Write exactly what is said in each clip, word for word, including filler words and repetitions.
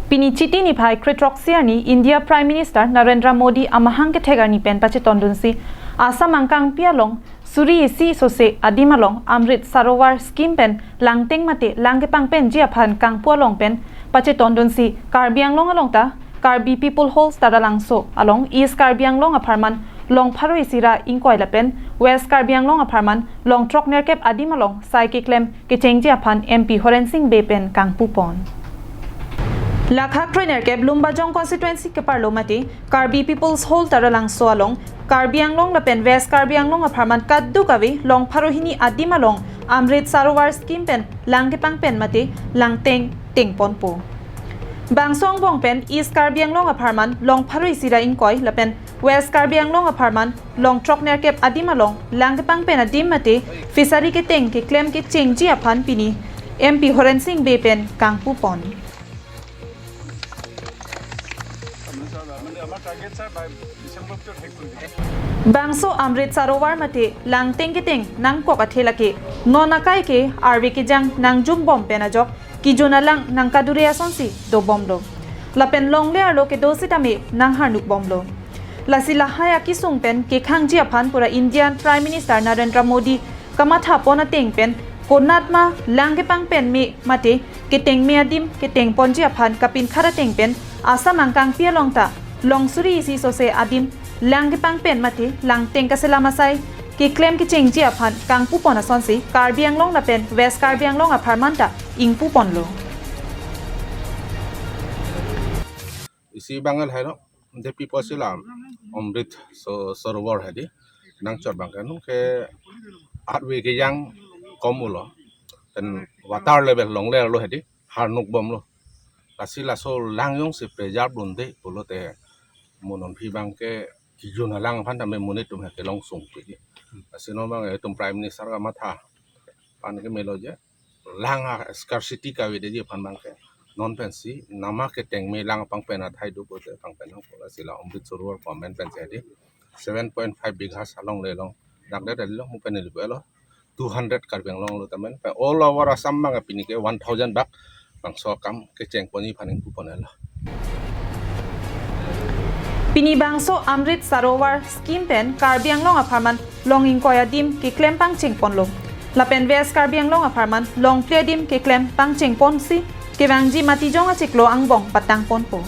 Pini Chiti niphai kre-throksi arni India Prime Minister Narendra Modi amahang kethek arni pen pachetondunsi Assam angkangpi along suri isi sose adim along Amrit Sarovar scheme pen langteng mate lang kepangpenji aphan kangpu along pen pachetondunsi Karbi Anglong along ta Karbi People House Taralangso along East Karbi Anglong apharman long pharo isi ra ingkoi lapen West Karbi Anglong apharman long throk nerkep adim along sai keklem kechengji aphan M P Horen Sing Bey pen kangpupon. Lakha kre nerkep Lumbajong constituency keparlo mate Karbi People's Hall Taralangso along Karbi Anglong lapen West Karbi Anglong apharman kadokave long pharo hini adim along Amrit Sarovar scheme pen lang kepangpen mate langteng tengponpo. Bangso angbong pen East Karbi Anglong apharman long pharo isi ra ingkoi lapen West Karbi Anglong apharman long throk nerkep adim along lang kepangpen adim mate fishery keteng keklem kechengji aphan pini M P Horen Sing Bey pen kangpupon. Bangso Amrit Sarovar mate langteng keteng nangkok athe lake non akai ke arve kejang nangjumbom pen ajok kejun alang nangkadure asonsi dobomlo. Lapen longle arlo kedo sitame nangharnukbomlo. Lasi lahai akisung pen kekhangji aphan pura Indian Prime Minister Narendra Modi kamathapon ateng pen konatma lang kepangpen me mate keteng me adim ketengponji aphan kapinkhat ateng pen Assam angkangpi along ta long suri isi sose adim lang kepangpen mate langteng kaselam asai keklem kechengji aphan kangpupon asonsi Karbi Anglong lapen West Karbi Anglong apharman ta ingpuponlo. Isi bang lahai lo, de pipo si la Amrit so Sarovar hedi nangchot bang ke non ke arve kejang kom ulo, pen water level longle arlo hedi harnukbomlo. Lasi laso lang jongsi preserve dunde pulote mo non phi bang ke kejun alang aphan tame monit atum ke long sungpi di. Lasi non bang itum Prime Minister kamatha pan ke melo je lang a scarcity kavedeji aphan bang ke non pensi nama keteng me lang pangpen athai do pulote pangpen nangpo. Lasi la Amrit Sarovar koman pensi di seven point five bighas along le long dak de lo mo pen le lo two hundred Karbi Anglong lo tamen pe all over Assam bang pini ke one thousand bak bangso akam kechengponji aphan ingpuponlo. Pini bangso Amrit Sarovar scheme pen Karbi Anglong apharman long ingkoi adim keklem pangchengponlo. Lapen West Karbi Anglong apharman long phli adim keklem pangchengponsi kevangji Matijong achiklo angbong patangponpo.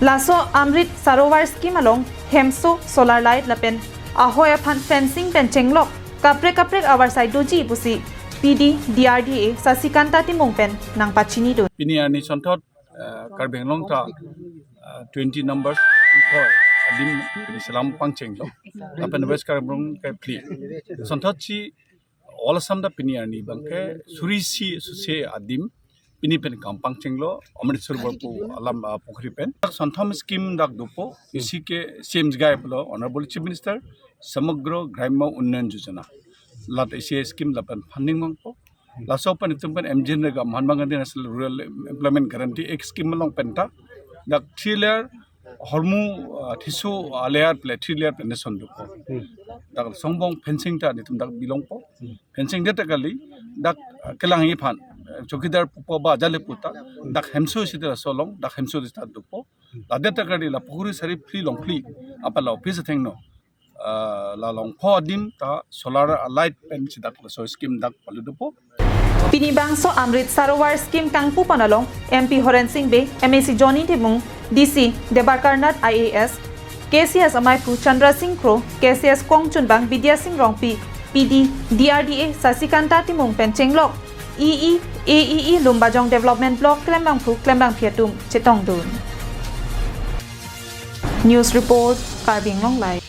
Laso Amrit Sarovar scheme along hemso, solar light lapen ahoi aphan fencing pen chenglok kaprek kaprek avarsai doji pusi P D D R D A Sasikanta Timung pen nangpachinidun. Pini arni sonthot, eh, Karbi Anglong ta, eh, twenty numbers ingkoi adim pini selam pangchenglo. Lapen West Karbi Anglong ke phli. Sonthotsi all Assam ta pini arni bang ke suri isi sose adim pini pen kam pangchenglo Amrit Sarovar pu alam, ah, pukhri pen. Dak sonthom scheme dak dopo, isi ke C M G I pulo Honorable Chief Minister Samagro Gramya Unnayan Yojana. Lat isi scheme lapen funding mangpo. Laso pen itum pen M G N R G A, Mahatma Gandhi National Rural Employment Guarantee Act scheme along pen ta dak three layer hormu, ah, thiso, ah, layer ple three layer pen son dopo. Hmm. Dak songbong fencing ta itum dak bilongpo. Hmm. Fencing det kali dak, ah, kelang iphan, eh, chowkidar pupo ba jale puta dak hemso sita solong dak hemso sita dopo. Hmm. La det kali la pukhri sari phli long phli apala office thengno, ah, la long pho adim ta solar light pen si dak laso scheme dak palu dopo. Pini bangso Amrit Sarovar scheme kangpupon along M P Horen Sing Bey, M A C Johnny Timung, D C Debarkar Nath I A S, K C S amaiphu Chandra Sing Kro, K C S kongchunbang Bidya Sing Rongpi, P D D R D A Sasikanta Timung pen chenglok, E E, A E E Lumbajong Development Block klembangphu klembangphi atum chetongdun. News report, Karbi Anglong Live.